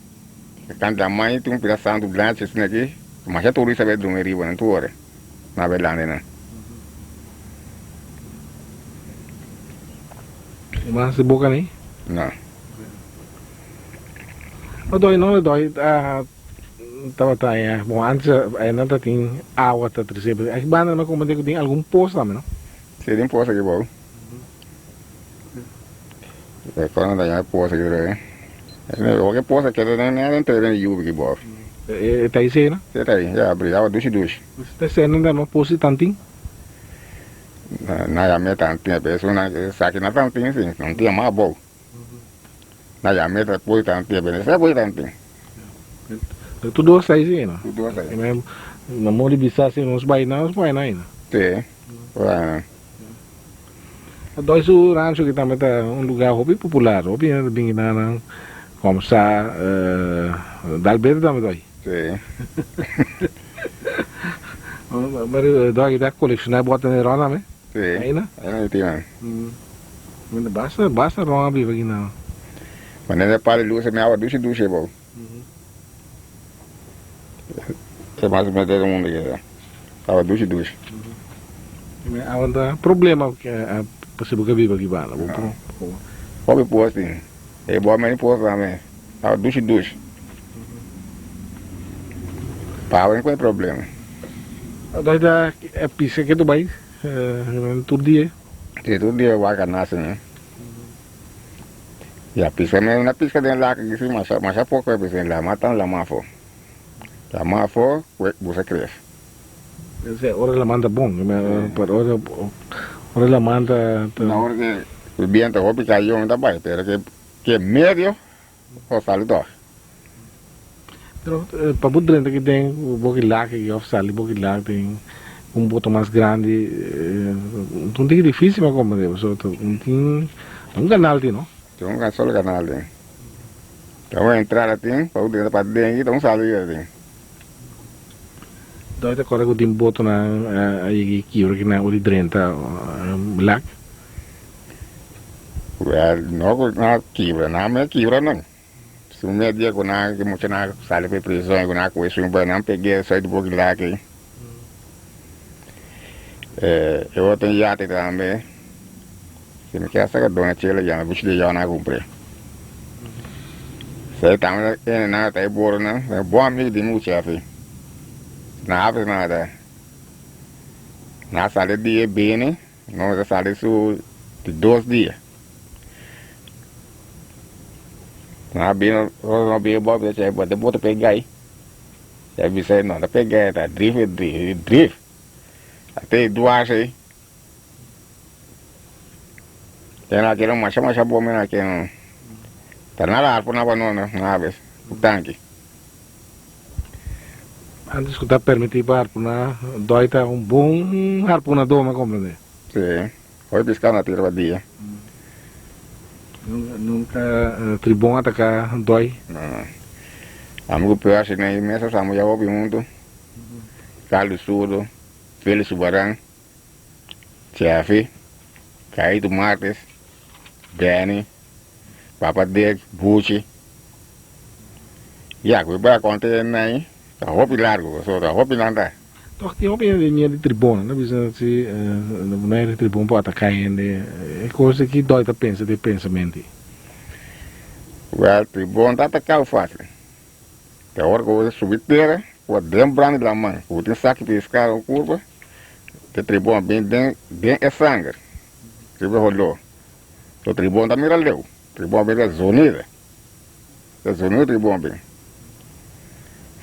Speaker 2: kanta mai tin pida santu grandi asina aki masha turista bay drumi riba nan tur ora na bay landa nan.
Speaker 1: E mas di boka ni?
Speaker 2: No.
Speaker 1: No doi no doi Tabata aña, bon antes aña ta tin awa ta trece, pero aki banda mi a comprende cu tin algun pos tambe no?
Speaker 2: Si tin pos aki bou. E kos nan ta yama pos aki trobe. Hopi posa keda den den entre den yubi ki bof.
Speaker 1: E ta isei no?
Speaker 2: E ta ei, ya brilaba dushi dushi.
Speaker 1: Ta esei nan dama posi tantin?
Speaker 2: Na yam'e tantin, pero esun nan esaki na tantin si, nan tin mas abou. Na yam'e ta posi tantin, pero no sa posi tantin.
Speaker 1: Pero tur dos ta isei no?
Speaker 2: Tur dos ta ei.
Speaker 1: Na modo di bisa si nos bai na, nos bai na aina.
Speaker 2: Si, bai na.
Speaker 1: Dòi su rancho ki tambe ta un lugar hopi popular, hopi hende ta bini nan komsa dal bete tambe dòi.
Speaker 2: Sí.
Speaker 1: Pero dòi ki ta kolekshoná bòter di ron tambe?
Speaker 2: Sí.
Speaker 1: Aina?
Speaker 2: Aina mi tin nan.
Speaker 1: Basta, basta ron a biba aki nan.
Speaker 2: Manera e palo lus e mi awa dushi dushi e bou. E mas mete den mundo ke awa dushi dushi.
Speaker 1: Mi awa ta problema pa si bo ke biba aki banda bo por.
Speaker 2: Hopi pos tin. E bo meni pos tambe. Awa dushi dushi. Pa awa no tin problema.
Speaker 1: Dai ta pisa ke tu bai tur dia?
Speaker 2: Si tur dia waka nase mi. Ya pisca mi una pisca den lak aki si masha masha poko e pisca den lak mas tan lama afo. Lama afo ku busa kres.
Speaker 1: Ese ora laman ta bon pero ora ora laman ta
Speaker 2: Na ora ke biento hopi kayon ta bai pero ke ke medio o sali tog.
Speaker 1: Pero pa bo drenta aki den boki lak aki of sali boki lak den un boto mas grandi ta un tiki dificil pa comprende pasobra ta un tin un canal tin no.
Speaker 2: Tin un solo canal tin. Ta un entrada tin pa bo drenta paden aki ta un salida tin.
Speaker 1: Dòi ta kòrda ku tin botonan a yega i kibra kinan ora di drenta lak?
Speaker 2: Wèl no ku nan a kibra nan a kibra nan. Si un media ku nan ki muchanan sali pa e prison ku nan a kohe su bai nan peg'é soi di boki laki. E otro yate tambe si mi kier saka dona chela yama bichi di yòn a kumpr'é. Esei tambe ene nan ta e boronan ta bon amigu di mi ku chefi. Nan a bisa nan ta nan a sali di e bini nos a sali su di dos dia. Nan a bini nos bini bo bisa chef bo ta bota pega ei. Chef bisa no ta pega ei ta drif e drif e drif. Ate e duas ei. Tena kere masha masha bo mira ke no. Ta nada harpo na ba no no na bes ku tanki.
Speaker 1: Antes ku ta permiti pa harpuna dòi ta un bon harpunadó mi a komprende.
Speaker 2: Si, hopi piska na tira pa dia.
Speaker 1: Nunka tribon ataka dòi?
Speaker 2: No no. Ami ku Percy na e mesa samu ya hopi huntu. Carlos Zurdo, Felix Subaran. Chefy, Caito Martes, Benny, Papa Dick, Buchi. Ya, ku e bai a konta e nai, ta hopi largu, pasobra ta hopi nan ta.
Speaker 1: Tòg tin hopi hende miedu di tribon, nan ta bisa si no hende tribon por ataká hende, e kos aki dòi ta pensa den pensamenti.
Speaker 2: Wèl, tribon ta ataká fásil. Te ora ku bo ta subi tera, ku a den brandi laman, ku bo tin saki piska o kurpa, te tribon a bin den den e sanger, riba e holó. So tribon ta mira leu, tribon a bin ta zonido, ta zonido tribon a bin.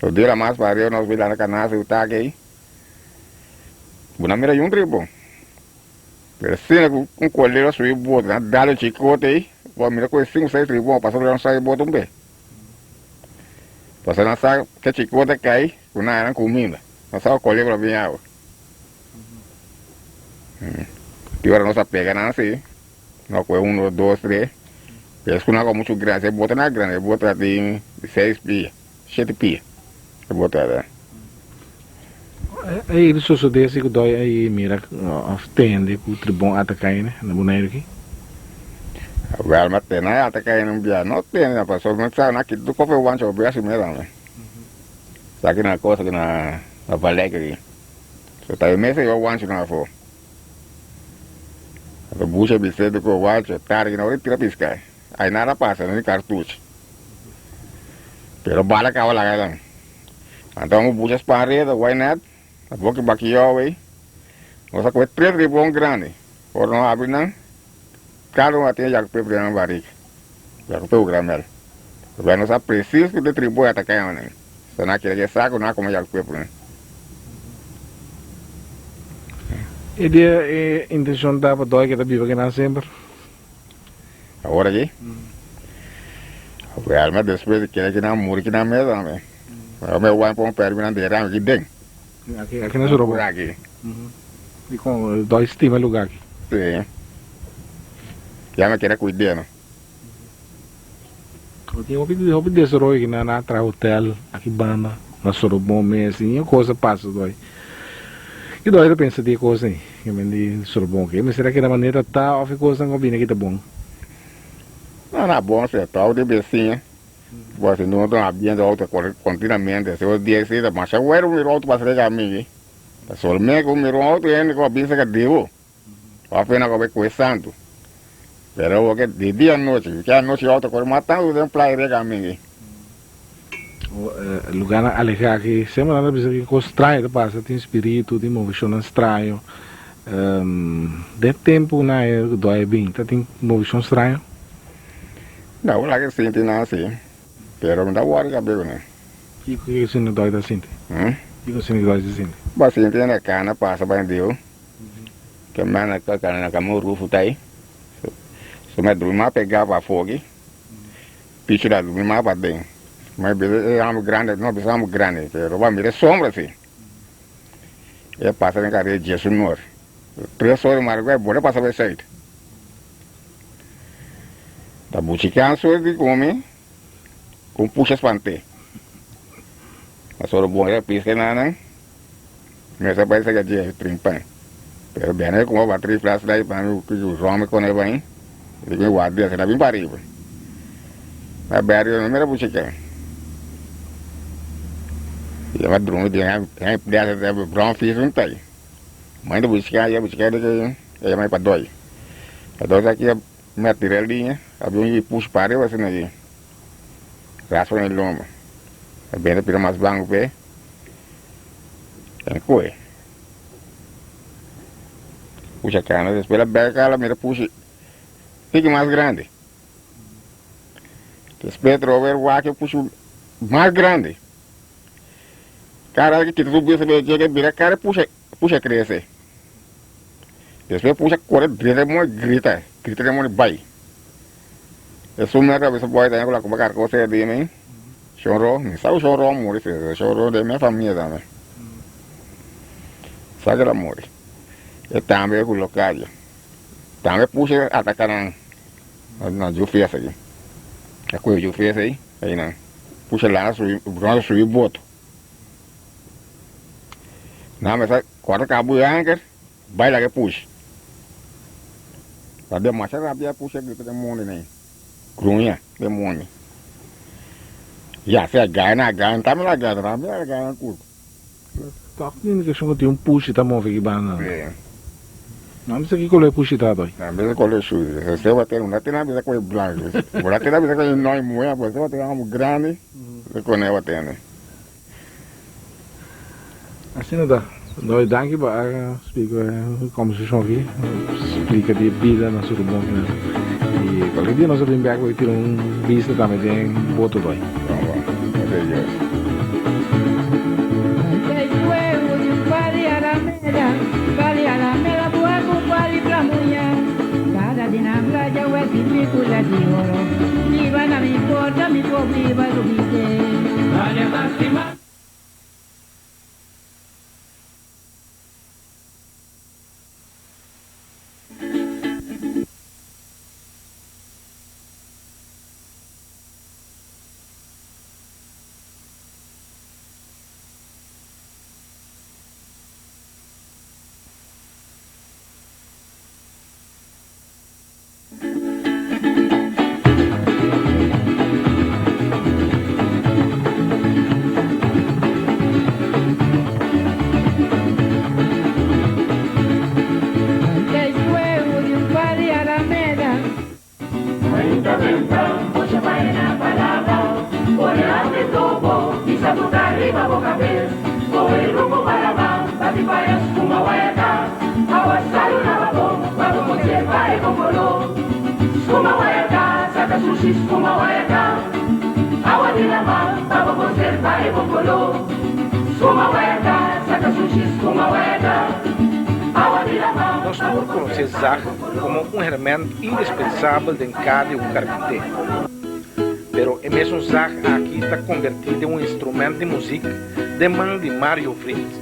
Speaker 2: So dia mas pa ariba nos bin landa kanasa ku taki ei, bo no a mira yun tribon. Pero asina ku un kolera subi boto, nan dal un chikote ei, bo a mira ku e sinku seis tribon a pasa riba un sai boto un be. Pasobra nan sa ke chikó ta kai ku nan eran kuminda. Nan sa ku kolebra bin awa. Di ora nos a pega nan si, nos a kohe uno, dos, tres. Pero es ku nan a muchu grandi, e bota nan a grandi, e bota tin seis pia, shete pia, e bota ta.
Speaker 1: Ei di sosodé si ku dòi ei mira òf tende ku tribon ataká ene na Boneiru aki?
Speaker 2: Wèl, ma tende a ataká ene un bia, no tende na pasobra mi sa na ki tur kofe wancho obe asi mira tambe. Sa ki na kosa ki na Valek aki. So ta e mes ei wancho nan afó. Anto busha bisé ku wancho tardi ki na ora tira piska. Ai nada pasa, no tin kartuch. Pero bala kaba laga nan. Anto mi bucha span reda, why not? A boki bakiyou ei. Nos a kohe tres ribon grandi. Ora nos habri nan, kada un a tin yakupé den nan barika. Yakupé ku gramel. Pasobra nos sa presis ku ta tribu a ataká nan. So nan a kere ke sa ku nan a kome ya ku pueblo.
Speaker 1: E dia e intenshon ta pa dòi ke ta biba kinan semper.
Speaker 2: Awor aki? Wèl, ma despues di kere kinan muri kinan mes tambe. Awor mi a wak pon pèrdè minan den rami aki den.
Speaker 1: Aki, aki na Sorobon?
Speaker 2: Aki.
Speaker 1: Dikon dòi stima e lugá aki?
Speaker 2: Si. Ya mi a kere kuid'é no.
Speaker 1: Tin hopi hopi desaroyo aki nan a traha hotel aki banda na Sorobon mes y e cos a pasa doi. Ki doi ta pensa di e cos ei? Ke men di Sorobon ke mester a keda manera ta of e cosnan ku a bini aki ta bon?
Speaker 2: No na bon si tòg di besiña bo si no ta ambiente auto kore kontinuamente si bo dia si ta masha wèru mira un auto pasa riba ami ta solamente ku mira un auto hende ku a bisa ka dibu. Apenas ku a bai ku e santu. Pero awor ke di dia anochi, ke anochi auto kore mas tantu den playa riba kaminda.
Speaker 1: Lugarnan alehá aki, semper nan ta bisa ki kos straño ta pasa, tin spiritu, tin moveshonnan straño. Den tempu nan e dòi bin, ta tin moveshon straño?
Speaker 2: No, bo laga sinti nan asi, pero mi ta wòri kab'é ku nan.
Speaker 1: Kiko ke asina dòi ta sinti? Kiko asina dòi ta sinti?
Speaker 2: Bo a sinti na kana pasa bai Dios. Ke mana ka kana na kama rufu tai. So me drumi ma pega pa fogi. Pichu da drumi ma pa den. Me bisa e amo grande, no bisa amo grande, pero ba mira sombra si. E pasa den kare Jesu nor. Tres ora marga e bole pasa be seit. Ta buchi canso di come con pusha spante. Pastor bon e pisca nanan. Mester bai saca dje trimpan. Pero bene como ba tri flashlight pa mi ku rom con e bai. Di mi guardia se na bin pa riba. Na barrio no mira buchica. Ya ba drumi di ha ha desa de brown fish un tai. Mãe do buchica ya buchica de que ya mai pa doi. Pa doi sa ki me tira linha, abi un push pa riba asina ki. Raspa na lomba. A bende pira mas blanco pe. En koe. Pusha cana despues la bek ala mira pushi tiki mas grandi. Despues trobe wak pushi mas grandi. Cara ki kita su bisa be cheke bira cara pusha pusha crece. Despues pusha kore drenta mooi grita grita den mooi bai. Esun mera bisa boy ta ku la kuma kar kose di mi. Shonro, mi sa ku Shonro a muri si, Shonro den mi famia tambe. Sa ku el a muri. E tambe ku Locadio. Tambe pusha ataka nan na ju fiesta aki. A kue ju fiesta ei, einan. Pusha lana subi, bronsa subi boto. Nan mester kòrta kabu e anker, bai laga e pusha. Pabia masha rabia pusha grita den mondi nei. Gruña den mondi. Ya sea gana, gana, tambe la gana, tambe la gana ku.
Speaker 1: Tòg tin indikashon ku tin un pushi ta move ki banda. No a bisa ki koló e pushi ta dòi.
Speaker 2: No a bisa koló e shushi. Se bo tin, no tin a bisa ku e blanku. Bo no tin a bisa ku e noi muhé, pero se bo tin algu grandi, se kone bo tene.
Speaker 1: Asina ta. Dòi danki pa a splika e kombersashon aki. Splika di e bida na Surubon kinan. I kualke dia nos a bin bèk pa tira un bista tambe den boto dòi.
Speaker 2: Bon bon. Gracias Dios.
Speaker 1: Nos tur konosé zag komo un herment indispensabel den kar di un karpinté. Pero e mesun zag aki ta kombertí den un instrument di muzik den man di Mario Vriend.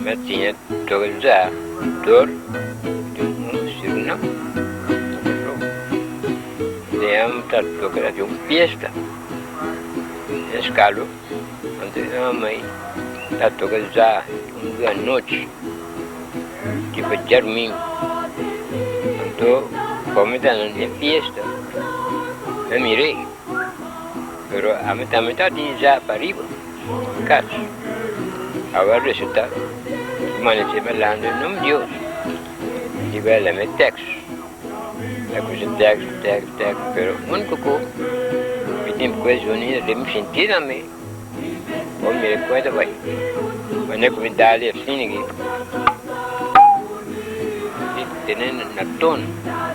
Speaker 3: Mi a siña toka za dor di un sirna Den ta toka na un fiesta den skalo anto e mama ta toka za un di anochi tipo djarmingu anto como mi ta na e fiesta mi a mir'e pero ami tambe tabatin za pariba. Kas. Awe a resulta ku manesé balando e nom Dios riba e leme tèks. E kusa tèks, tèks, tèks, pero úniko ku mi tin ku e zonido den mi sinti na mi, bo mira kon e ta bai. Manera ku mi dal e asina aki, mi tene na tono,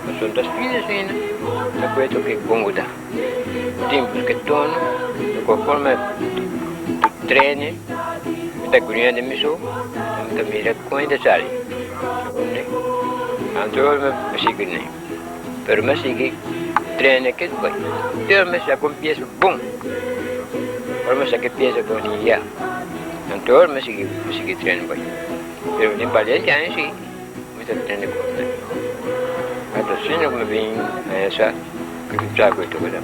Speaker 3: pasobra ta fino asina, ta ku e toke bon ku ta. Tin buska tono di kua forma tu trene mi ta guria den mi so mi ta mira kon e ta sali anto mi sigui ne pero mi a sigui trene ke bai te ora mi saka un piesa bon ora mi saka e piesa bon di ya anto ora mi sigui trene bai pero den balente aña si. Mi ta tende ku ta asina ku mi bin a esa ku mi sa ku e toka ta.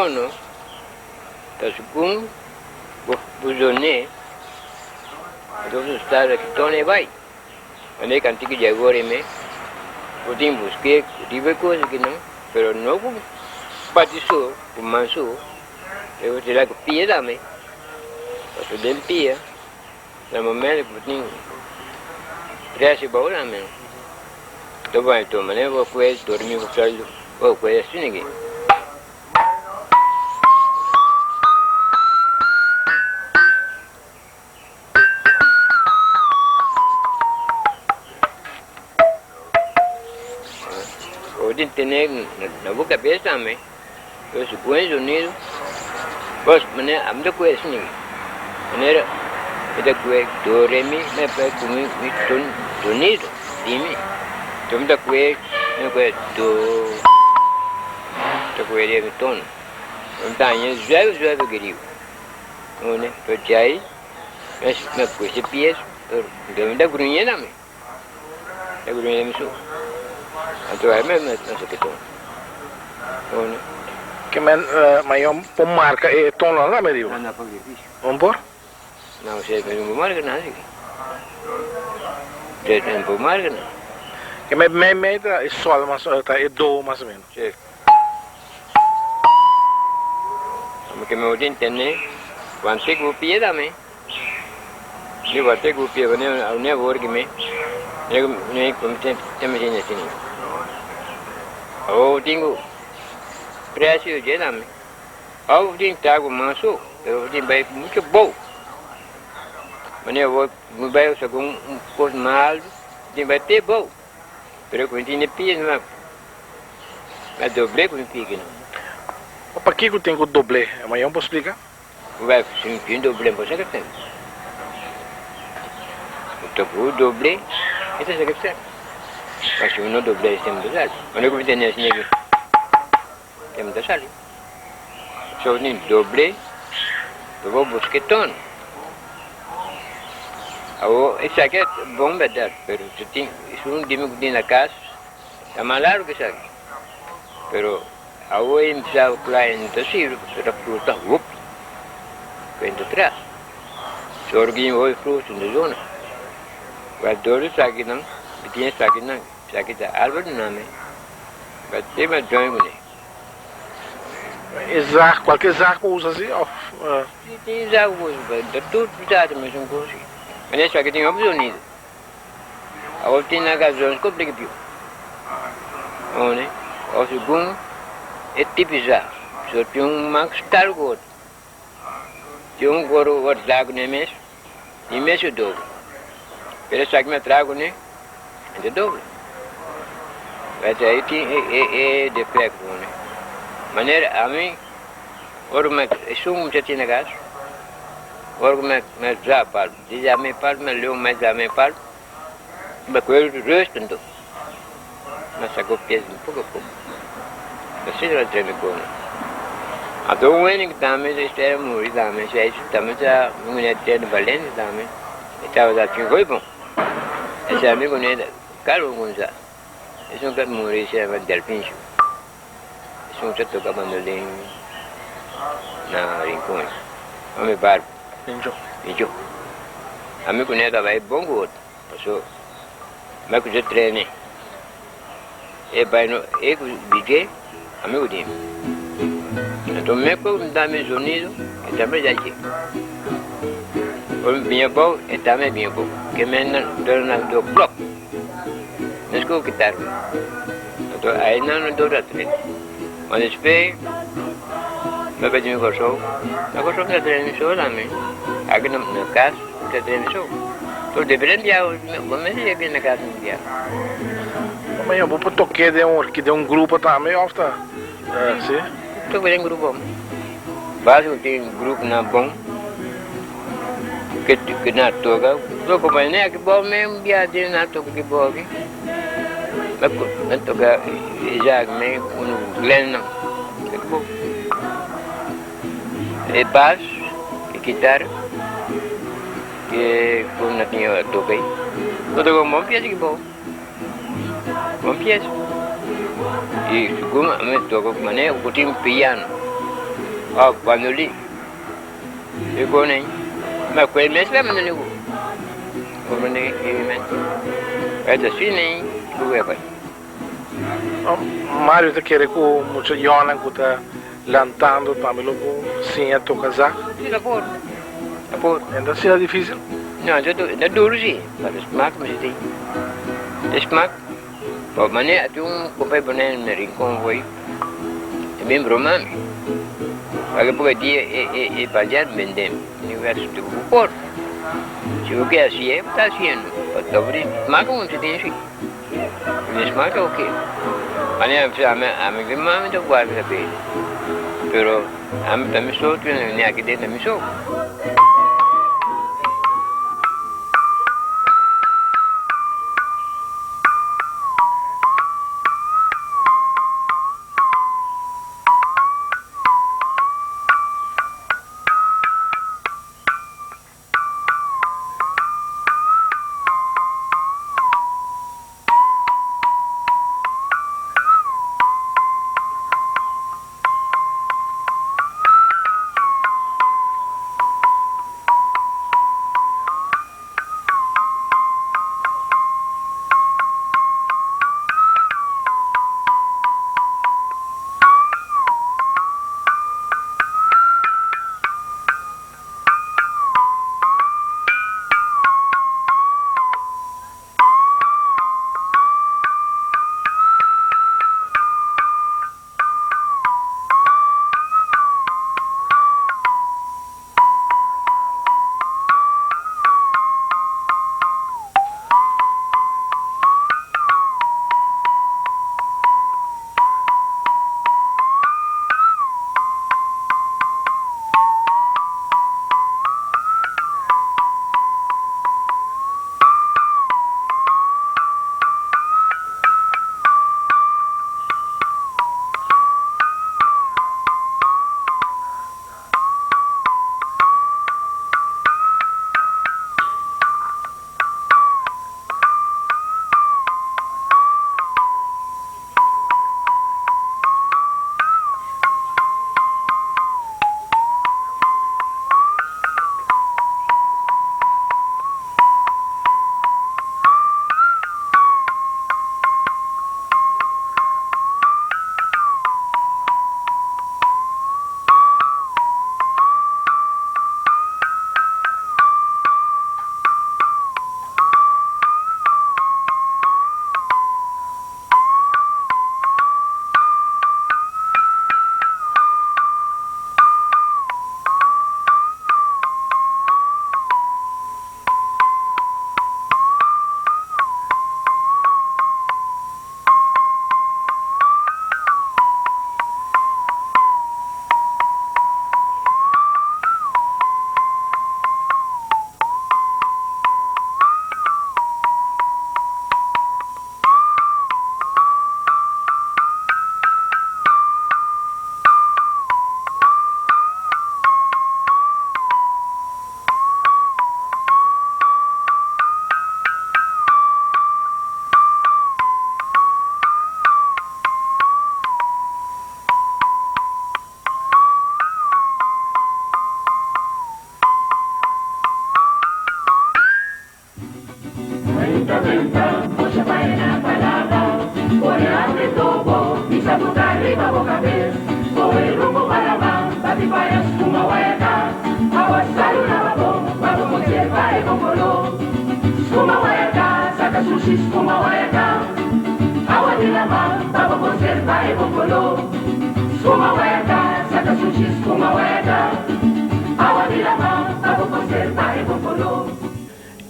Speaker 3: Tono ta segun bo zoné, entonces ta ki tono e bai. Manera kantika di awor ei mes, bo tin busk'é riba e kos akinan, pero no ku bati so, ku man so, pero bo tin laga pia tambe. Pasobra den pia, na momento ku bo tin presi bou tambe, ta bai tuma manera bo kue dormi bo sali, bo kue asina aki. Bo tin tene na bo kabes tambe, pero si buen sonido, bos manera ami ta kue asina aki, manera mi ta kue do re mi me pa ku mi sonido di mi, enton mi ta kue mi ta kue do, mi ta kue den mi tono, mi ta haña suave suave kerido. Une, pero djai me puse pies, pero mi ta gruñe tambe, ta gruñe mi so. Anto ai me me saki tono. Une.
Speaker 1: Ke men mayor por marca e tononan tambe digo?
Speaker 3: No, no por difícil.
Speaker 1: No por?
Speaker 3: No, se no por marca nada aki. Se no por marca nada.
Speaker 1: Ke men mei mei ta e sol mas ta e do mas o menos.
Speaker 3: Si. Amo ke mi tin tene wante ku pie tambe. Mi wante ku pie ne ne awor ki mi ne ne ku mi ten ten mi tin asina. Awor tin ku presio dje tambe. Awor tin tagu manso pero tin bai mucho bou. Mane awor mi bai segun un kos mal tin bai te bou pero ku mi tin e pie ma. Ma doblé ku mi piki no.
Speaker 1: Ma pakiko tin ku doblé? Ma yon por splika?
Speaker 3: Ku bai si mi pidi doblé bo sa ke ten. Bo ta ku doblé e ta sa ke ten. Ma si bo no doblé e tem ta sali. Ma no ku mi tene asina aki tem ta sali. So bo tin doblé pa bo buska e tono. Awor esaki a bon bèrdat pero si tin esun dimi ku tin na kas. Ta mas largu esaki, pero awo e empezaba kla e no ta sirbi pasobra fruta hopi ku e ta tras. Sorgin hopi fruta den zona. Wèl dor di esakinan mi tin esakinan, esaki ta algo di nan mes, but te mas join kuné.
Speaker 1: E zaag, kualke zaag por usa si òf?
Speaker 3: Si tin zaag por usa, pero ta tur ta mesun kos. Manera esaki tin hopi zonido. Awor tin nan gazon komplike pió. One, o segun e tipisa, so tin un mas tal ku otro. Tin un ku ora traha kuné mes, i mes su doble. Pero esaki mi a traha kuné, e ta doble. Wèt ei tin e defèkto kuné. Manera ami, ora ku mi esun ku mi ta tin na kas, ora ku mi traha palu. Di dja mi pal mi leun mi dja mi pal mi kue rust nto mi saka pies poko poko asina mi trae mi kome anto un wende ki tambe ta muri tambe tambe ta mi kune ta Valencia tambe e tabata haci hopi bon esei mi kune karo kunsa esun ka muri se yama Delfincio esun ta toka bandolin na Rincon mi barba.
Speaker 1: Minjo.
Speaker 3: Minjo. Ami ku neta bai bon ku otro. Paso mi a kusa trene. E bai no e ku DJ ami ku dimi. Anto mi ku da mi sonido e tambe da dje. Ora mi biña abou e tambe a biña abou. Ke men nan dora nan do klok. Mes ku kitarra. Anto ai nan no dora trene. Ma despues mi a bai di mi Kòrsou. Na Kòrsou mi ta trene so tambe. Aki na kas mi ta trene so. So diferente biaha bo mester yega na kas un biaha.
Speaker 1: Ma bo por tok'é den un den un grupo tambe òf ta si?
Speaker 3: Toke den grupo. Basta ku tin gruponan bon ke na toka. Toka manera aki bou mes biaha tin na toka aki bou aki. Na toka Isaac me unu Glenn nan e bass e guitarra ke ku na tin a toka ei no toka un bon piesa ki bo bon piesa i segun ami toka manera ku tin piano. Òf bandolin. E koning, ma ku e mes la bandolin ku. Comprende e men. E ta asina ei ku e bai.
Speaker 1: Mario ta kere ku mucha yònan ku ta lantando tambe lo por siña toka zak.
Speaker 3: Si ta por. Ta por.
Speaker 1: E no ta asina difísil?
Speaker 3: No, e ta duru si, pero smak mester tin. E smak. Bo manera tin un kompa di Bonaire na Rincon hoy e bin broma mi. Pasobra poco dia e pajar bende mi wes di bo por. Si bo ke hacié bo ta haciendo. Pasobra di smak un si tin si. Di smak ta ok. Manera mi bisa ami bin mami ta guarda kabei. Pero ami ta mi so tin mi aki den ta mi so.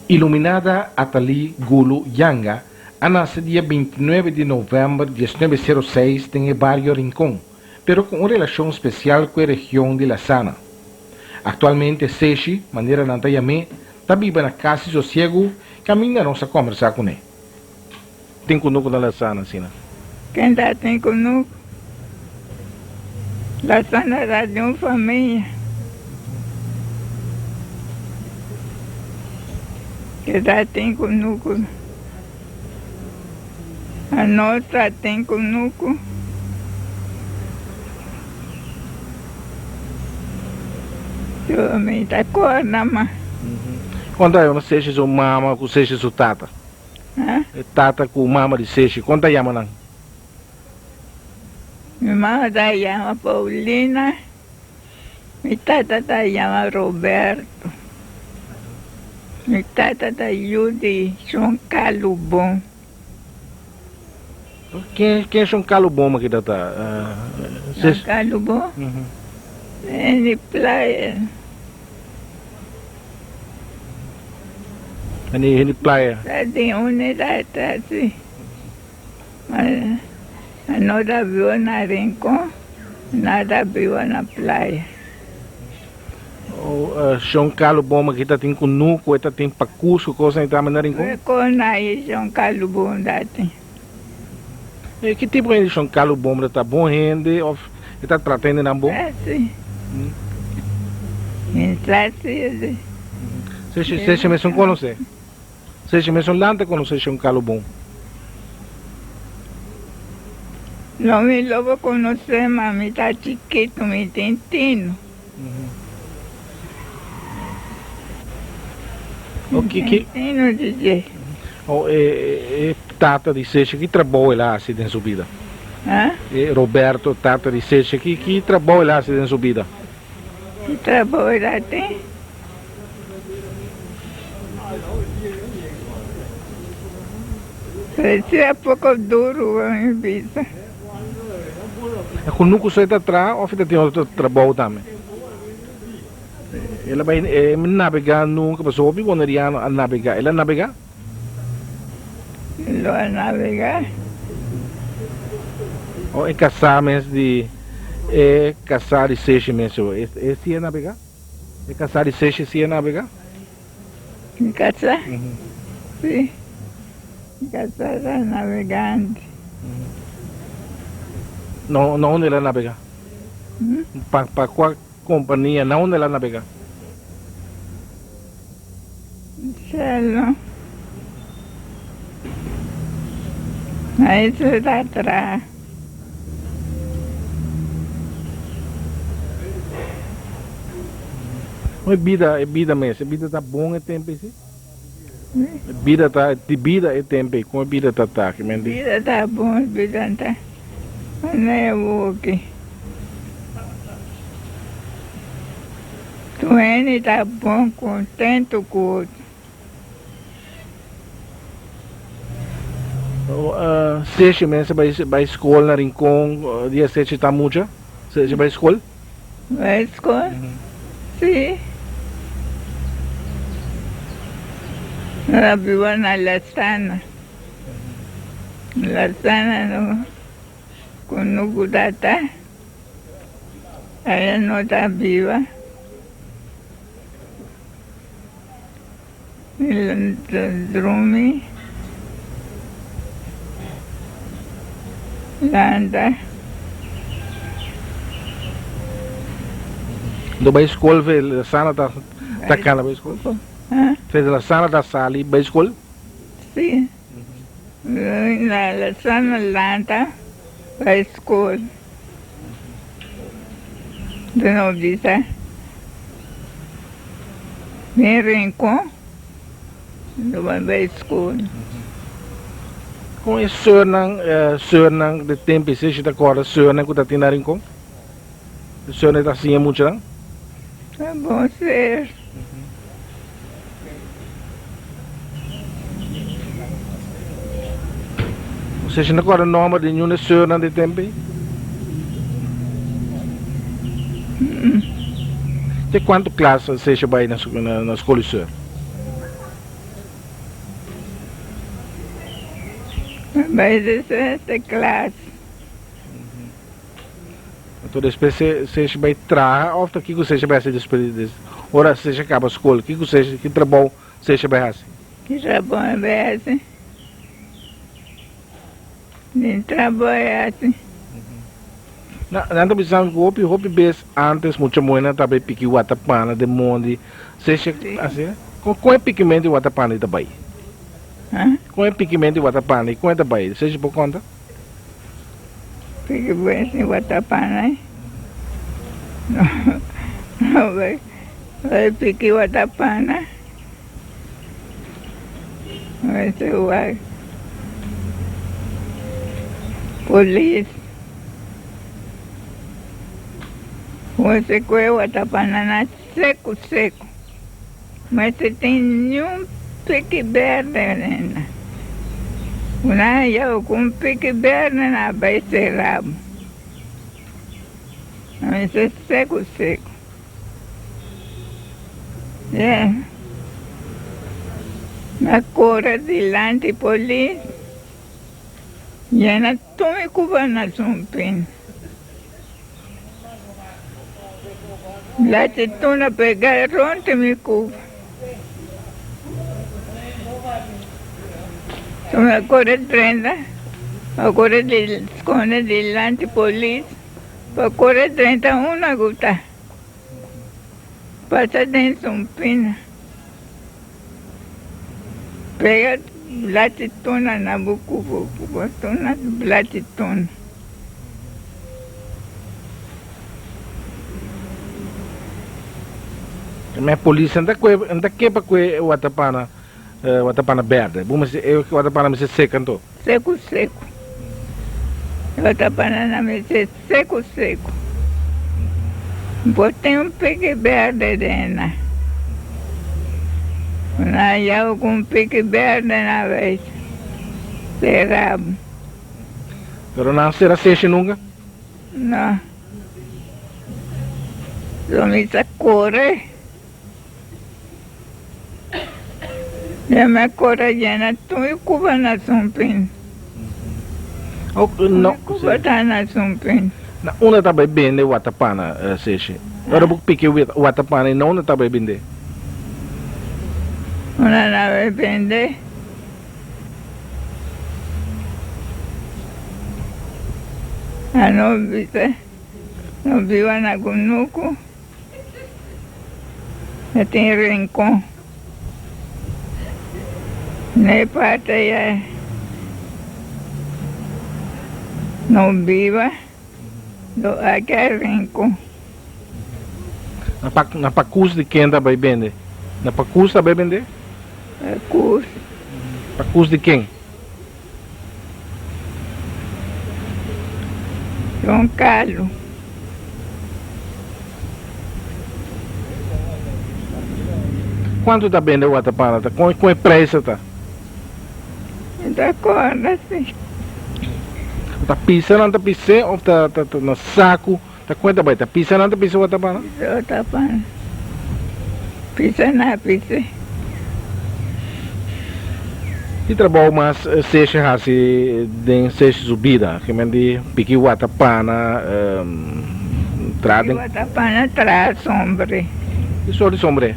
Speaker 1: Iluminada Athalie Gulu Yanga a nase dia bintinuebe di novèmber diesnuebe sero seis den e bario Rincon, pero ku un relashon spesial ku e region di Lasana. Aktualmente Seshi, manera nan ta yam'é, ta biba na Kas di Sosiegu kaminda nos a kòmbersá kuné. Tin kunuku na Lasana asina?
Speaker 4: Ken ta tin kunuku? Lasana ta di un famia ke ta tin kunuku. Anos ta tin kunuku. So mi ta corda ma.
Speaker 1: Kon ta yama Seshi su mama ku Seshi su tata?
Speaker 4: Ha?
Speaker 1: E tata ku mama di Seshi, kon ta yama nan?
Speaker 4: Mi mama ta yama Paulina, mi tata ta yama Roberto. Mi tata ta yu di Shon Calubon.
Speaker 1: Ken ken Shon Calubon ki ta ta?
Speaker 4: Shon Calubon? En di playa.
Speaker 1: En di playa.
Speaker 4: Ta den unidad ta si. Ma no ta biba na Rincon, na ta biba na playa.
Speaker 1: Shon Carlo Boma ki ta tin kunuku, e ta tin pakus ku kosnan i tambe na Rincon?
Speaker 4: Kon ai Shon Carlo Boma ta tin.
Speaker 1: E ki tipo hende Shon Carlo Boma ta ta? Bon hende of e ta trata hendenan bon?
Speaker 4: Si. Mi sa si.
Speaker 1: Sesha mesun konosé? Sesha mesun lanta konosé Shon Carlo Bom?
Speaker 4: No mi lobo konosé ma mi ta chikitu mi tin tino. Tino di dje.
Speaker 1: O e tata di Sesha ki trabou el a hasi den su bida? E Roberto tata di Sesha ki trabou el a hasi den su bida?
Speaker 4: Ki trabou el a tin? Parecia poco duro pa mi bisa.
Speaker 1: E kunuku so e ta traha of e ta tin otro trabou tambe? El a bai e nabega nunka pasobra hopi boneriano a nabega. El a nabega?
Speaker 4: Lo a nabega.
Speaker 1: O e kasá mes di e kasá di Seshi mes yo e e si a nabega? E kasá di Seshi si a nabega?
Speaker 4: Mi kasá? Si. Mi kasá ta nabegante.
Speaker 1: No na unda el a nabega? Pa pa kua kompania na unda el a nabega?
Speaker 4: Cielo. Ahí se ta traha.
Speaker 1: E bida, e bida mes, e bida ta bon e tempo esi? E bida ta, di bida e tempo ei, kon e bida ta ta?
Speaker 4: Bida ta bon, bida ta, manera woki. Tur hende ta bon contento cu otro.
Speaker 1: Sesha mester bai bai skol na Rincon dia Sesha ta mucha? Sesha bai skol?
Speaker 4: Bai skol? Si. Nos a biba na Lasana. Lasana no cu nuku tata. Aya no ta biba. Mi ta drumi, lanta.
Speaker 1: Ndo bai skol fe la sana ta ta kana bai skol? Fe la sana ta sali bai skol?
Speaker 4: Si. La sana lanta bai skol. Di no bisa den Rincon lo bai bai skol.
Speaker 1: Kon e seurnan seurnan di tempu esei si ta kòrda seurnan ku ta tin na Rincon? E seurnan ta siña muchanan?
Speaker 4: Ta bon ser.
Speaker 1: Bo si no kòrda nòmber di niun e seurnan di tempu ei? Te kuantu klas Sesha bai na na skol di seur?
Speaker 4: Bai di sexta klas.
Speaker 1: Anto despues Sesha bai traha òf ta kiko Sesha bai hasi despues di ora Sesha kaba skol kiko Sesha ki trabou Sesha bai hasi?
Speaker 4: Ki trabou e bai hasi? Ni trabou e hasi.
Speaker 1: Na nan ta bisa ku hopi hopi bes antes mucha muhernan ta bai piki watapana den mondi Sesha hasi kon kon e pikimento di watapana ta bai? Kon e pikimento di watapana kon e ta bai Sesha por konta?
Speaker 4: Piki buen sin watapana no no bai. Bai piki watapana. Mester wak polis. Mester koe watapana na seku seku. Mester tin niun piki berde nena. Una haya ku un piki berde na bai sera bo. Mester seku seku. Na kore dilanti polis yena tumi kuba na sumpin. Lati tuna pega ronti mi kuba. Tumi a kore drenta, a kore skonde dilanti polis. Pa kore drenta una guta pasa den sumpina pega blachi tuna na bo kubo bo tuna blachi tuna.
Speaker 1: Me polis enta kue enta ke pa kue watapana watapana berde bo mester e watapana mester seka anto.
Speaker 4: Seku seku. Yo ta banana mester seku seku. Bo tin un piki berde den nan. Nan yau ku un piki berde na bes sera bo.
Speaker 1: Pero nan sera seshi nunka?
Speaker 4: No. Lo mi ta kore. Ya me kore yena tur kuba na sumpin.
Speaker 1: No,
Speaker 4: Kuba ta na sumpin.
Speaker 1: Na unda ta bai bende watapana, Seshe? Ora bo piki watapana i na unda ta bai bende?
Speaker 4: Unda na bai bende? Ano bisa, no biba na kunuku. E tin rincon. Na e parti aya no biba do aki a rincon.
Speaker 1: Na pa na pakus di ken ta bai bende? Na pakus ta bai bende?
Speaker 4: Pakus.
Speaker 1: Pakus di ken?
Speaker 4: Don Carlo.
Speaker 1: Cuanto ta bende watapana ta? Con con e prijs ta?
Speaker 4: Mi ta corda si.
Speaker 1: Ta pisa nan ta pis'é of ta ta ta na sacu? Ta con e ta bay? Ta pisa nan ta pisa watapana?
Speaker 4: Pisa watapana. Pisa na pis'é.
Speaker 1: Ki trabou mas Sesha hasi den Sesha su bida? Kimen di piki watapana, traha den.
Speaker 4: Piki watapana, traha sombre.
Speaker 1: Ki sort di sombre?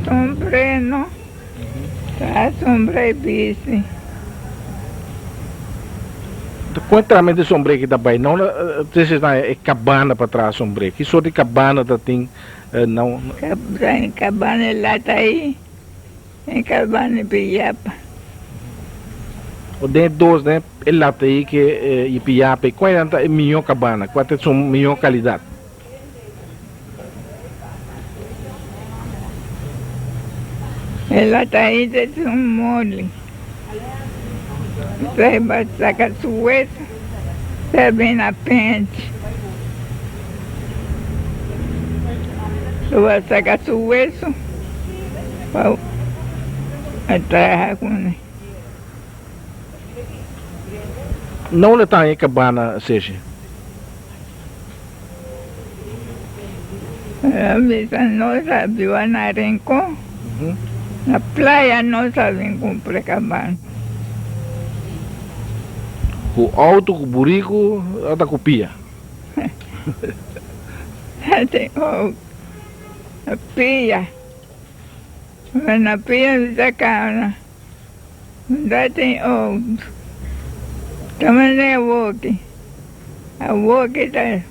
Speaker 4: Sombre no, traha sombre bisti.
Speaker 1: Kon e trahamento di sombre ki ta bai? No Sesha ta e kabana pa traha sombre. Ki sort di kabana ta tin? No.
Speaker 4: Kabran kabane lata ei en kabane piyapa.
Speaker 1: O den e dos den e lata ei ke i piyapa ei kua nan ta e mihó kabana kua ta su mihó kalidat?
Speaker 4: E lata ei ta su moli. Seba saka su weso. Seba na penti. Lo a saka su weso pa a traha kuné.
Speaker 1: Na unda ta e kabana, Seshe?
Speaker 4: A bisa nos a biba na Rincon. Na playa nos a bin cumpra cabana.
Speaker 1: Cu auto, cu burico, ata cu pia?
Speaker 4: Tin auto, na pia. Na pia mi ta cana. Unda tin auto. Ta manera awoki. Awoki ta.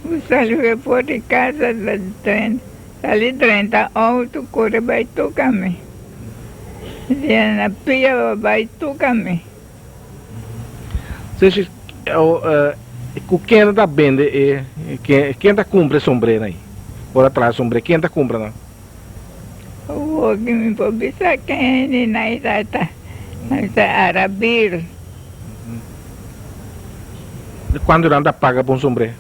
Speaker 4: Bu sali for di casa ta sali drenta auto kore bai toca mi. Dia na pia bai toca mi.
Speaker 1: Sesi, Ku ken ta bende e, ken ta kumpra e sombrénan ei? Ora traha sombré, ken ta kumpra nan?
Speaker 4: Awor ki mi por bisa ken hendenan ei ta ta, nan ta arabir.
Speaker 1: Kuantu nan ta paga pa un sombré?